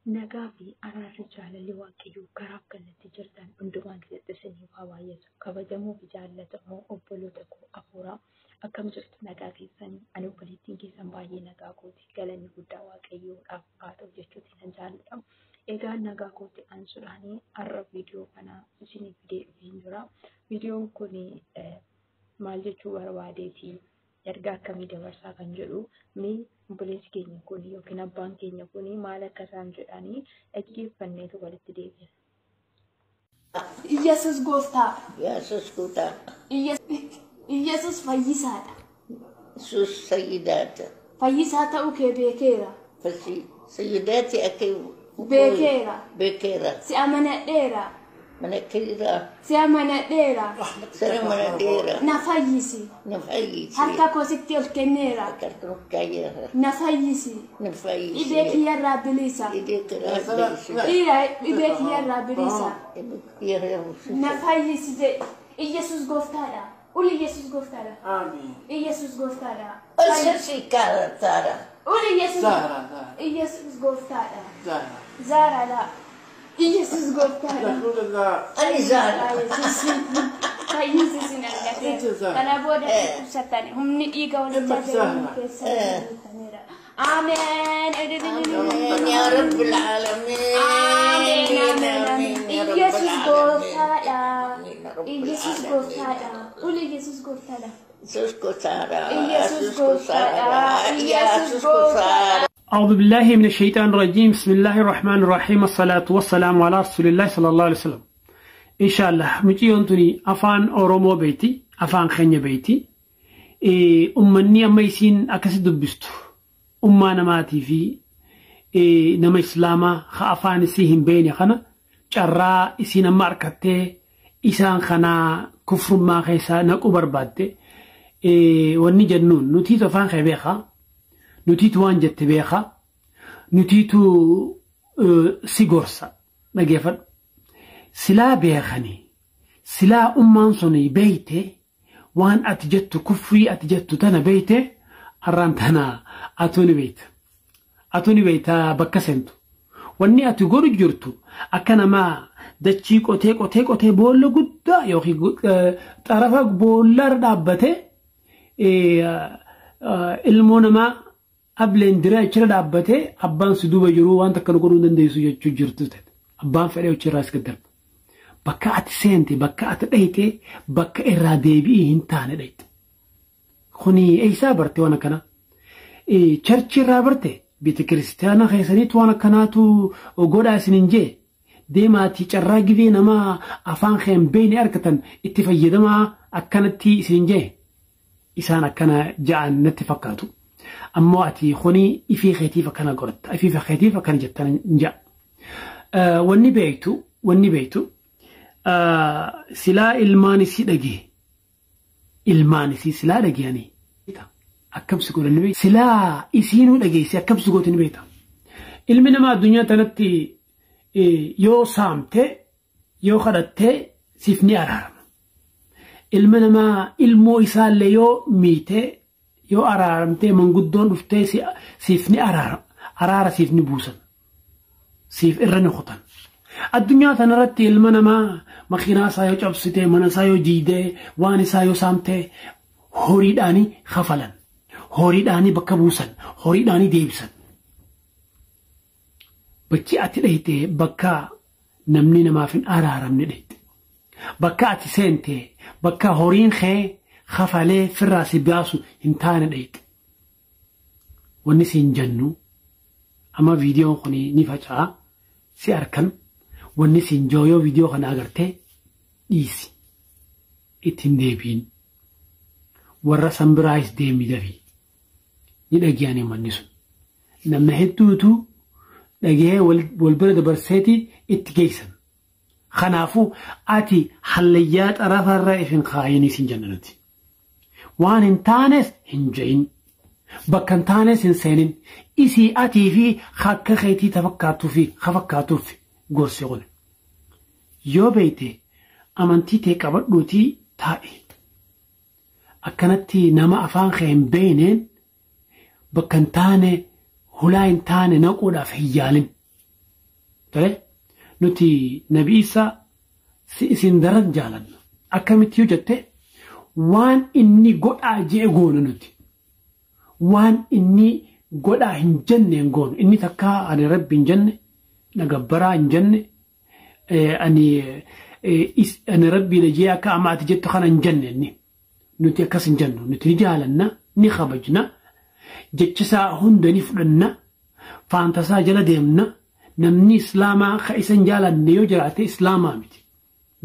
Nagaa fi araarri jaalalli Waaqayyoo karaaf kallattii jirtan hundumaa keessatti isiniif haa baay'atu. Kabajamoo fi jaallatamoo obboloota koo hafuuraa akkam jirtu nagaa keessanii ani obboleettiin keessan baay'ee nagaa kooti galanni guddaa Waaqayyoodhaaf haa ta'u jechuutti nan jaalladha. Egaa nagaa kootti aansuudhaan har'a viidiyoo kana isiniif fidee dhufeen jira. Viidiyoon kun maal jechuu barbaadeeti? Ergaa akkamii dabarsaa kan jedhu mee obboleessi keenya kun yookiin abbaan keenya kun maal akka isaan jedhanii dhaggeeffanneetu walitti deebina. Iyyasuus gooftaa. Yesus gooftaa. Iyyasuus fayyisaadha. Yesus sayyidaata. Fayyisaa ta'uu kee beekeera. Sayyidaati akka Beekeera. Beekeera. Si amanadheera. Mana keera. Si amanadheera. Sana mana dheera. Na fayyisi. Na fayyisi. Harka koo sitti ol kenneera. Harka koo Na fayyisi. Na fayyisi. Dhibee kiyyarraa bilisa. Dhibee kiyyarraa bilisa. Dhibee kiyyarraa bilisa. Dhibee kiyyarraa bilisa. Na fayyisi jedhi. Iyyasuus gooftaadha. Uli Iyyasuus gooftaadha. Amiin. Iyyasuus gooftaadha. Osoo kaara taara. Uli Iyyasuus. Zahra, Zahra. Iyyasuus gooftaadha. Zahra. Zaaraadha. Iyyasuus gooftaadha. Ani Zahra. Fayyisi sin argate. Kana booda dhukkubsattan humni dhiiga walitti adeemu keessa guutameera. Ameen. Amiin yaa rabbil aalamiin. Ameen. Ameen. Ameen. Iyyasuus gooftaadha. Iyyasuus gooftaadha. Uli Iyyasuus gooftaadha. Yesus gooftaadha. Iyyasuus gooftaadha. Iyyasuus gooftaadha. أعوذ بالله من الشيطان الرجيم بسم الله الرحمن الرحيم الصلاة والسلام على رسول الله صلى الله عليه وسلم إن شاء الله مجيون توني أفان أورومو بيتي أفان خنيا بيتي إيه أمني أما يسين أكسي دبستو أما نماتي في إيه نما إسلاما خا أفان سيهم بيني خنا جرا إسين أما أركتي إسان خنا كفر ما خيسا نكو بربادتي إيه وني جنون نتيتو أفان خيبيخا nutiitu waan jette beeka nutiitu si gorsa dhageeffadhu silaa beekani silaa ummaan sun beeyte waan ati jettu kufrii ati jettu tana beeyte arraan tana atuu ni beeyta atuu ni beeyta bakka seentu wanni ati godhu jirtu akka namaa dachii qotee qotee qotee boolla guddaa yookiin xarafa boollarra dhaabbatee ilmoo namaa ableen dira achirra dhaabbatee abbaan si duuba jiru waan takka nu godhuu hin dandeessu jechuu jirtu ta'e. Abbaan fedhee achirraa as darba. Bakka ati seente, bakka ati dhayite, bakka irraa deebi'ii hin taane dhayite. Kuni eessaa barte waan akkanaa? Charchi irraa barte beeta kiristaanaa keessaniitu waan akkanaatu godhaa isin hin jee. Deemaatii carraa gibee namaa afaan kee hin beekne argatan itti fayyadamaa akkanatti isin hin jee. Isaan akkana ja'an natti fakkaatu. Ammoo ati kuni ifii keetiif akkana godhatta. Ifii keetiif akkana jettan hin ja'a. Wanni beektu, wanni beektu silaa ilmaan isii dhagee. Ilmaan isii silaa dhageeyanii. Akkam si godhan ni beekta. Silaa isiinuu dhageessi akkam si goote ni beekta. Ilmi namaa addunyaa tanatti yoo saamte yoo kadhatte siif ni araarama. Ilmi namaa ilmoo isaallee yoo miite yoo araaramtee manguddoon dhuftee siif ni araarama. Araara siif ni buusan. Siif irra ni kutan. Addunyaa tanarratti ilma namaa makiinaa isaa yoo cabsite, mana isaa yoo jiidee, waan isaa yoo saamte horiidhaanii kafalan. Horiidhaanii bakka buusan. Horiidhaanii deebisan. Bakki ati dhayite bakka namni namaaf hin araaramne dhayite. Bakka ati seente bakka horiin kee kafalee firraa si baasu hin taane dhayite. Wanni siin jennu amma viidiyoon kun ni faca'a si arkan wanni siin jiru yoo viidiyoo kana agartee dhiisi ittiin deebiin warra san biraayis deemi dafii ni dhagiyanii manni sun namna hedduutu dhagee wal bira dabarseeti itti geessan. Kanaafuu ati hallayyaa xarafarra ifin kaayinii siin jenna nuti. Waan hin taanes hin je'in. Bakka hin taanes hin seenin. Isii atii fi akka keetii tafakkaattuu fi hafakkaatuuf gorsi kun. Yoo beeyte amantii tee qabadhuutii taa'i. Akkanatti nama afaan kee hin beeyneen bakka hin taane hulaa hin taane naquudhaaf hin yaalin. Tole nuti Nabi Isaa isin daran jaalanna. Akkamitti yoo jette waan inni godhaa jee goonu nuti. Waan inni godhaa hin jenne hin goonu. Inni takkaa ani rabbi hin jenne, na gabbaraa hin jenne, ani rabbiidha jee akka amma ati jettu kana hin jenne inni. Nuti akkas hin jennu. Nuti ni jaalanna, ni kabajna, jechisaa hunda ni fudhanna, faantasaa jala deemna. Namni islaamaa ka isa hin jaalanne yoo jiraate islaamaa miti.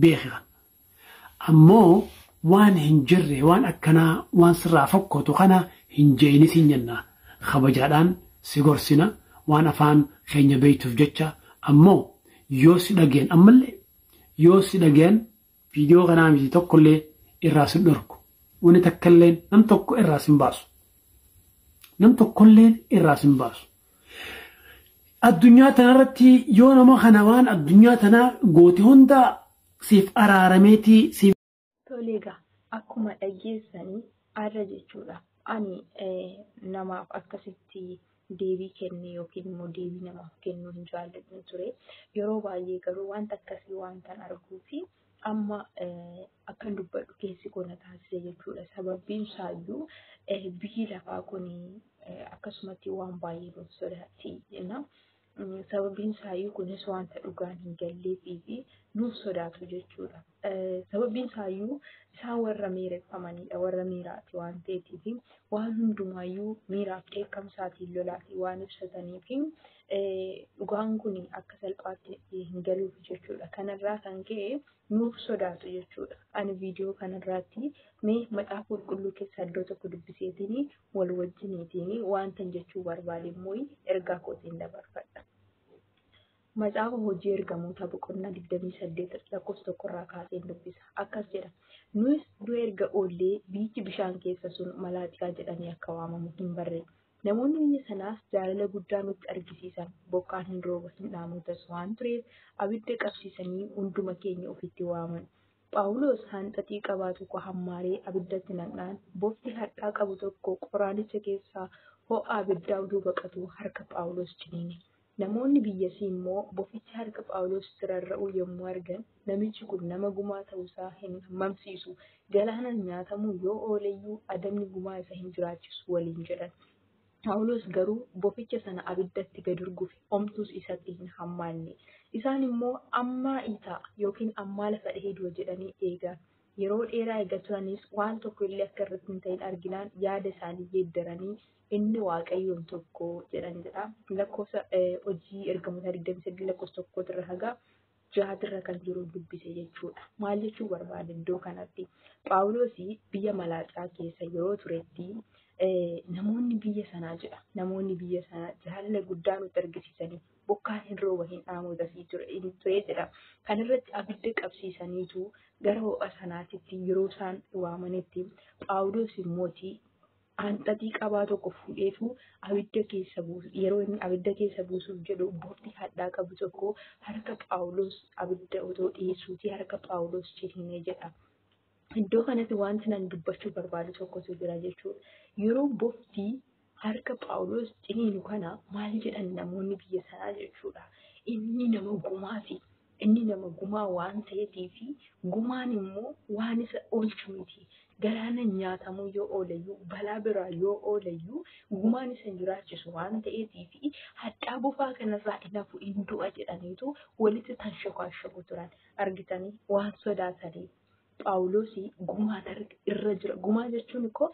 Beeki kana. Ammoo waan hin jirre waan akkanaa waan sirraa fokkootu kana hin jeeyinis hin jenna. Kabajaadhaan si gorsina waan afaan keenya beektuuf jecha ammoo yoo si dhageen ammallee yoo si dhageen viidiyoo kanaa miti tokkollee irraa sin dhorku. Wanni takkallee nam tokko irraa sin baasu. Nam tokkollee irraa sin baasu. Addunyaa tanarratti yoo nama kana waan addunyaa tanaa goote hunda siif araarameetii siif. Tole egaa akkuma dhageessanii har'a jechuudha. Ani namaaf akkasitti deebii kenne yookiin immoo deebii namaaf kennuu hin jaalladhu ture. Yeroo baay'ee garuu wanta akkasii wantan arguu fi amma akkan dubbadhu keessi koo na taasise jechuudha. Sababbiin isaayyuu biyyi lafaa kun akkasumatti waan baay'ee nuuf sodaatti jenna. Sababiin isaayyuu kunis wanta dhugaan hin galleefii fi nuuf sodaatu jechuudha. Sababiin isaayyuu isaan warra miireffamanidha, warra miiraati waan ta'eetiif waan hundumaayyuu miiraaf dheekkamsaatiin lolaatiin waan ibsatanii fi dhugaan kun akka salphaatti hin galuuf jechuudha. Kanarraa kan ka'e nuuf sodaatu jechuudha. Ani viidiyoo kanarraatti mee macaafa qulqulluu keessaa iddoo tokko dubbiseetiin wal wajjiniitiin waantan jechuu barbaade immoo ergaa kootiin dabarfadha. Macaafa hojii ergamoota boqonnaa 28 lakkoofsa tokkorraa kaaseen dubbisa. Akkas jedha. Nuyis du'a erga oollee biyyi bishaan keessa sun Malaaxiyaa jedhamee akka waamamu hin barre. Namoonni biyya sanaas jaalala guddaa nutti argisiisan. Bokkaan hin rooba hin dhaamotas waan tureef abidda qabsiisanii hunduma keenya ofitti waaman. Phaawulos hanxaxii qabaa tokko hammaaree abiddatti naqnaan bofti hadhaa qabu tokko qoraanicha keessaa ho'a abiddaa utuu baqatu harka Phaawulos ciniine. Namoonni biyyasii immoo bofichi harka Phaawulos rarra'u yommuu argan namichi kun nama gumaa ta'uusaa hin mamsiisu. Galaanaan nyaatamuu yoo ooleyyuu adabni gumaa isa hin jiraachisu waliin jedhan. Phaawulos garuu boficha sana abiddatti gad urgufe homtuus isatti hin hammaanne. Isaan immoo ammaa itaa yookiin ammaa lafa dhahee du'a jedhanii eegan. Yeroo dheeraa eega turanis waan tokko illee akka irratti hin ta'in arginaan yaada isaanii geeddaranii inni waaqayyoon tokko jedhan jedha. Lakkoofsa hojii ergamoota 28 lakkoofsa tokkootirra haga jaatirra kan jiru dubbise jechuudha. Maal jechuu barbaada iddoo kanatti? Phaawulos biyya Malaaxaa keessa yeroo turetti namoonni biyya sanaa jedha. Namoonni biyya sanaa jaalala guddaa nutti argisiisanii bokkaan hin rooba hin dhaamotasii ture jedha. Kanarratti abidda qabsiisaniitu gara ho'a sanaatitti yeroo isaan waamanitti Phaawulos immooti hanxaxii qabaa tokko fuudheetu abidda keessa buusu yeroo inni abidda keessa buusuuf jedhu bofti hadhaa qabu tokko harka Phaawulos abidda otoo dhiyeessuuti harka Phaawulos ciniinee jedha. Iddoo kanatti wanti nan dubbachuu barbaadu tokkotu jira jechuudha. Yeroo bofti harka Phaawulos ciniinu kana maal jedhan namoonni biyya sanaa jechuudha. Inni nama gumaati. Inni nama gumaa waan ta'eetiif gumaan immoo waan isa oolchu miti. Galaana nyaatamuu yoo ooleyyuu balaa biraa yoo ooleyyuu gumaan isa hin jiraachisu waan ta'eetiif hadhaa bofaa kanarraa hin hafu hin du'a jedhaniitu walitti tanshakwashaku turan argitanii waan sodaataniif. Phaawulos gumaa irra jira. Gumaa jechuun koo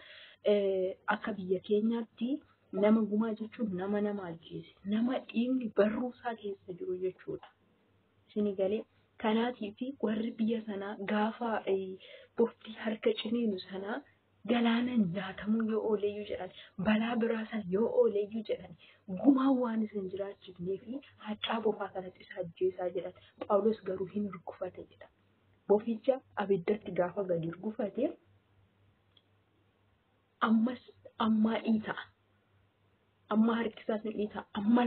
akka biyya keenyaatti nama gumaa jechuun nama nama ajjeese, nama dhiigni barruu isaa keessa jiru jechuudha. Isin galee kanaatiif warri biyya sanaa gaafa bofti harka ciniinu sanaa galaana nyaatamuu yoo ooleyyuu jedhan balaa biraa sana yoo ooleyyuu jedhan gumaan waan isa hin jiraachifnee fi hadhaa bofaa kanatti isa ajjeesaa jedhan. Phaawulos garuu hin urgufate jedha. Boficha abiddatti gaafa gadi urgufate ammas ammaa dhiita'a. Amma harkisaas ni dhiita'a. Amma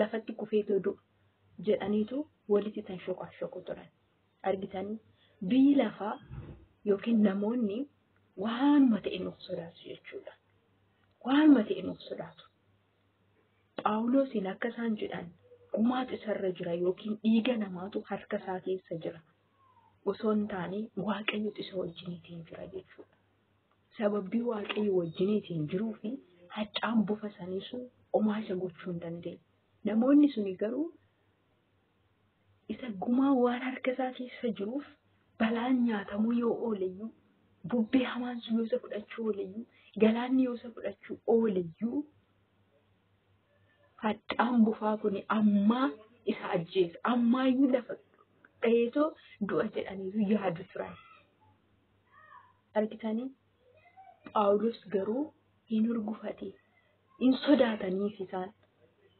lafatti kufeetoo du'a jedhaniitu walitti tanshokwashoku turan. Argitanii biyyi lafaa yookiin namoonni waanuma ta'e nuuf sodaatu jechuudha. Waanuma ta'e nuuf sodaatu. Phaawulosiin akka isaan jedhan Gumaatu isarra jira yookiin dhiiga namaatu harka isaa keessa jira. Osoo hin taane Waaqayyotu isa wajjiniitiin jira jechuudha. Sababii Waaqayyo wajjiniitiin jiruu fi haccaan bofa sanii sun homaa isa gochuu hin dandeenye. Namoonni suni garuu isa gumaa waan harka isaa keessa jiruuf balaan nyaatamuu yoo ooleyyuu, bubbee hamaan sun yoo isa fudhachuu ooleyyuu, galaanni yoo isa fudhachuu ooleyyuu, haxxaan bofaa kun ammaa isa ajjeesa. Ammaayyuu lafa dhaheetoo du'a jedhaniitu yaadu turan. Argitanii? Phaawulos garuu hin hurgufate. Hin sodaataniif isaan.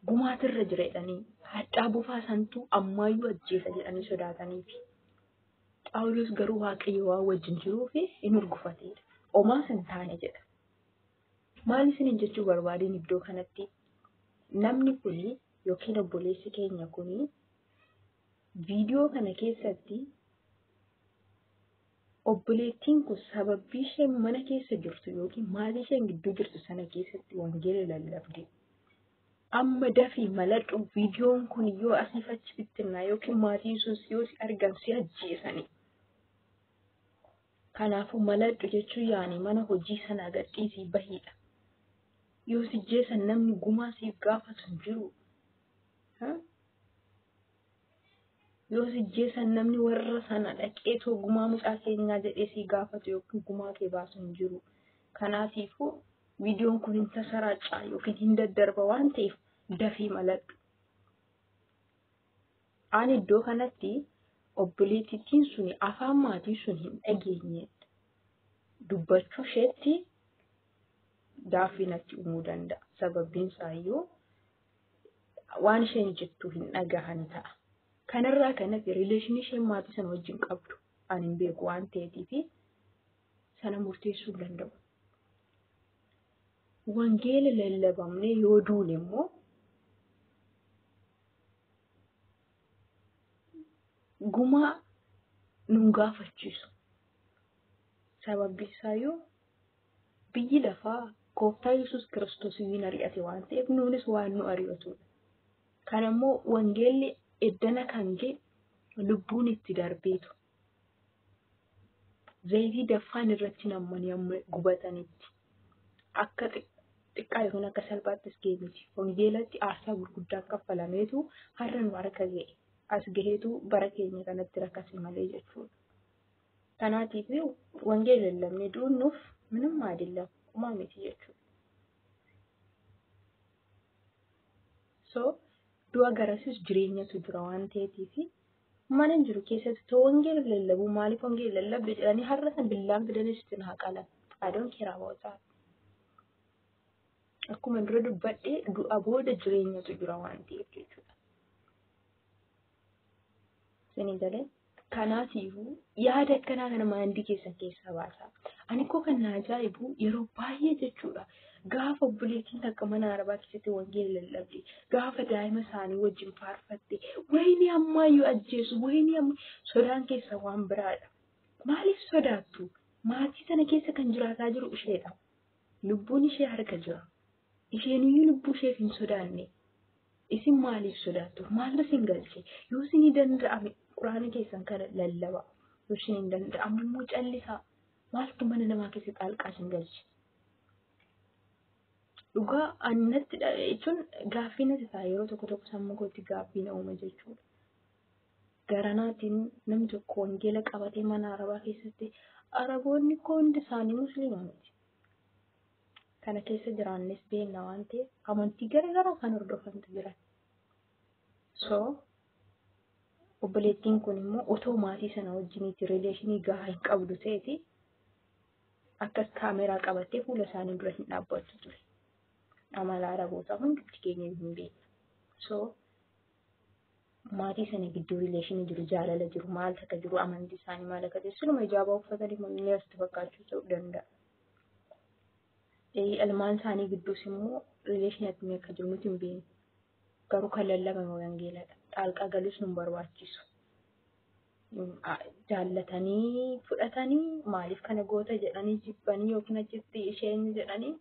Gumaatirra jira jedhanii hadhaa bofaa santuu ammaayyuu ajjeesa jedhanii sodaataniif. Phaawulos garuu Waaqayyo waan wajjin jiruuf hin hurgufatedha. Homaas hin taane jedha. Maal isiniin jechuu barbaadeen iddoo kanatti? Namni kuni yookiin obboleessi keenya kuni viidiyoo kana keessatti obboleettiin kun sababii isheen mana keessa jirtu yookiin maatii isheen gidduu jirtu sana keessatti wangeela lallabde. Amma dafii maladhu, viidiyoon kun yoo asiif achi bittinnaa yookiin maatiin sun yoo si argan si ajjeesani. Kanaafuu maladhu jechuun yaani mana hojii sanaa gadhiisii bahiidha. Yoo si ajjeesan namni gumaa siif gaafatu hin jiru. Yoo si ajjeesan namni warra sana dhaqeetoo gumaa mucaa keenyaa jedhee si gaafatu yookiin gumaa kee baasu hin jiru. Kanaatiifuu viidiyoon kun hin tasaraacaa yookiin hin daddarba waan ta'eef dafii maladhu. Ani iddoo kanatti obboleettiin suni afaan maatii sun hin dhageenye dubbachuu isheetti gaaffii natti uumuu danda'a. Sababbiin isaayyuu waan isheen jettu hin dhagahan ta'a. Kanarraa kanatti rileeshinii isheen maatii sana wajjin qabdu ani hin beeku waan ta'eetiif sana murteessuu hin danda'u. Wangeela lallabamnee yoo duune immoo gumaa nun gaafachiisu. Sababbi isaayyuu biyyi lafaa Gooftaa Yesuus Kiristoos hin ari'ate waan ta'eef nuunis waan nu ari'atudha. Kanammoo wangeelli eddana kan ga'e lubbuun itti darbeetu. Zayitii daffaan irratti nammanii amma gubatanitti akka xiqqaa yookiin akka salphaattis ga'e miti. Wangeelatti aarsaa gurguddaan kaffalameetu har'a nu harka ga'e. As gaheetu bara keenya kanatti rakkate malee jechuudha. Kanaatiif wangeela lallabnee du'uun nuuf ምንም አይደለም homaa miti jechuudha. So du'a garasis jireenyatu jira waan ta'eetiif mana jiru keessatti too wangeela lallabuu maaliif wangeela lallabde jedhanii har'a san billaan fidanis ittiin haa qalan. I don't care about that. Akkuma dura dubbadhe du'a booda jireenyatu jira waan ta'eef jechuudha. Isinii galee kanaatiifuu yaada akkanaa kana maandii keessan keessaa baasaa. Ani koo kan na ajaa'ibu yeroo baay'ee jechuudha. Gaafa obboleettiin takka mana arabaa keessatti wangeela lallabde, gaafa daa'ima isaanii wajjin faarfatte, wayinii ammaayyuu ajjeesu, wayinii amma sodaan keessa waan biraadha. Maaliif sodaattu? Maatii sana keessa kan jiraataa jiru isheedha. Lubbuun ishee harka jira. Isheen iyyuu lubbuu isheef hin sodaanne. Isin maaliif sodaattu? Maaltu isin galche? Yoo isinii danda'ame quraana keessan kana lallaba. Yoo isin hin danda'amne immoo callisaa. Maaltu mana namaa keessa xaalqaa isin galche? Dhugaa ani natti jechuun gaaffii natti ta'a yeroo tokko tokko sammuu kootti gaaffii na uuma jechuudha. Garanaatiin namni tokko wangeela qabatee mana arabaa keessatti araboonni koo hundi isaanii musliima miti. Kana keessa jiraannes beekna waan ta'eef amantii gara garaa kan hordofantu jira. So obboleettiin kun immoo otoo maatii sana wajjiniiti rileeshinii gahaa hin qabdu ta'eeti akkas kaameraa qabattee fuula isaanii dura hin dhaabbattu ture. Amala arabootaa hundumti keenya hin beekna. So maatii sana gidduu rileeshinii jiru, jaalala jiru, maal akka jiru, amantii isaanii maal akka ta'e siluma ijaabaa uffatanii mamni asitti fakkaachuu ta'uu danda'a. Ilmaan isaanii gidduus immoo rileeshinii akkamii akka jiru nuti hin beeknu. Garuu kan lallabame wangeeladha. Xaalqaa galuus nu hin barbaachisu. Jaallatanii fudhatanii maaliif kana goota jedhanii jibbanii yookiin achitti isheen jedhanii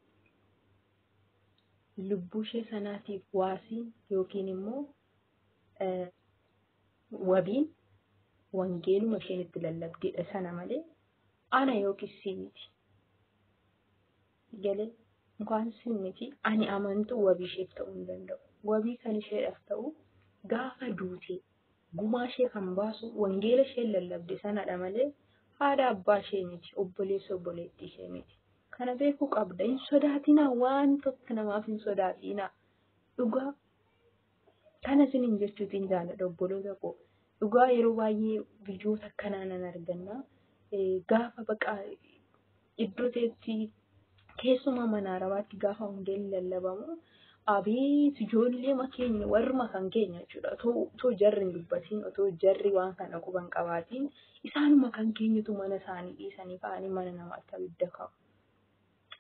lubbuu ishee sanaatiif waasiin yookiin immoo Wabiin wangeeluma isheen itti lallabdedha sana malee ana yookiis si miti. Galee inkaan si miti ani amantu wabii isheef ta'uu hin danda'u. Wabii kan isheedhaaf ta'u gaafa duute gumaa ishee kan baasu wangeela isheen lallabde sanadha malee haadha abbaa ishee miti obboleessa obboleettii ishee miti. Kana beekuu qabda. Hin sodaatinaa waan tokko namaaf hin sodaatinaa. Dhugaa kana isiniin jechuutiin jaalladha obboloota koo. Dhugaa yeroo baay'ee biyyoota akkanaa nan arganna. Gaafa baqa iddoo ta'etti keessumaa mana arabaatti gaafa wangeelli lallabamu abeet ijoollee keenya warruma kan keenya jechuudha. Otoo jarri hin dubbatiin otoo jarri waan kana quban qabaatiin isaanuma kan keenyatu mana isaanii dhiisanii ka'anii mana namaatti abidda kaa'u.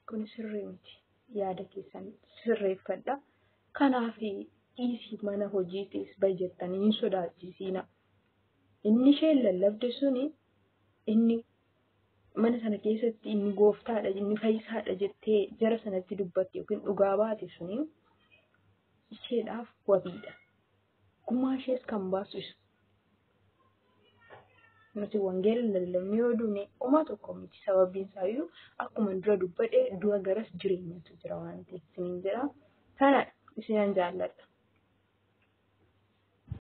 Kun sirrii miti. Yaada keessan sirreeffadha. Kanaaf dhiisii mana hojiitiis bahi jettanii hin sodaachisiina. Inni isheen lallabde suni inni mana sana keessatti inni gooftaadha inni fayyisaadha jettee jara sanatti dubbatte yookiin dhugaa baate suni isheedhaaf wabiidha. Gumaa ishees kan baasu isa. Nuti wangeela lallabne yoo duune homaa tokko miti. Sababiin isaayyuu akkuma dura dubbadhe du'a garas jireenyatu jira waan ta'eef isiniin jedha. Kanadha isinan jaalladha.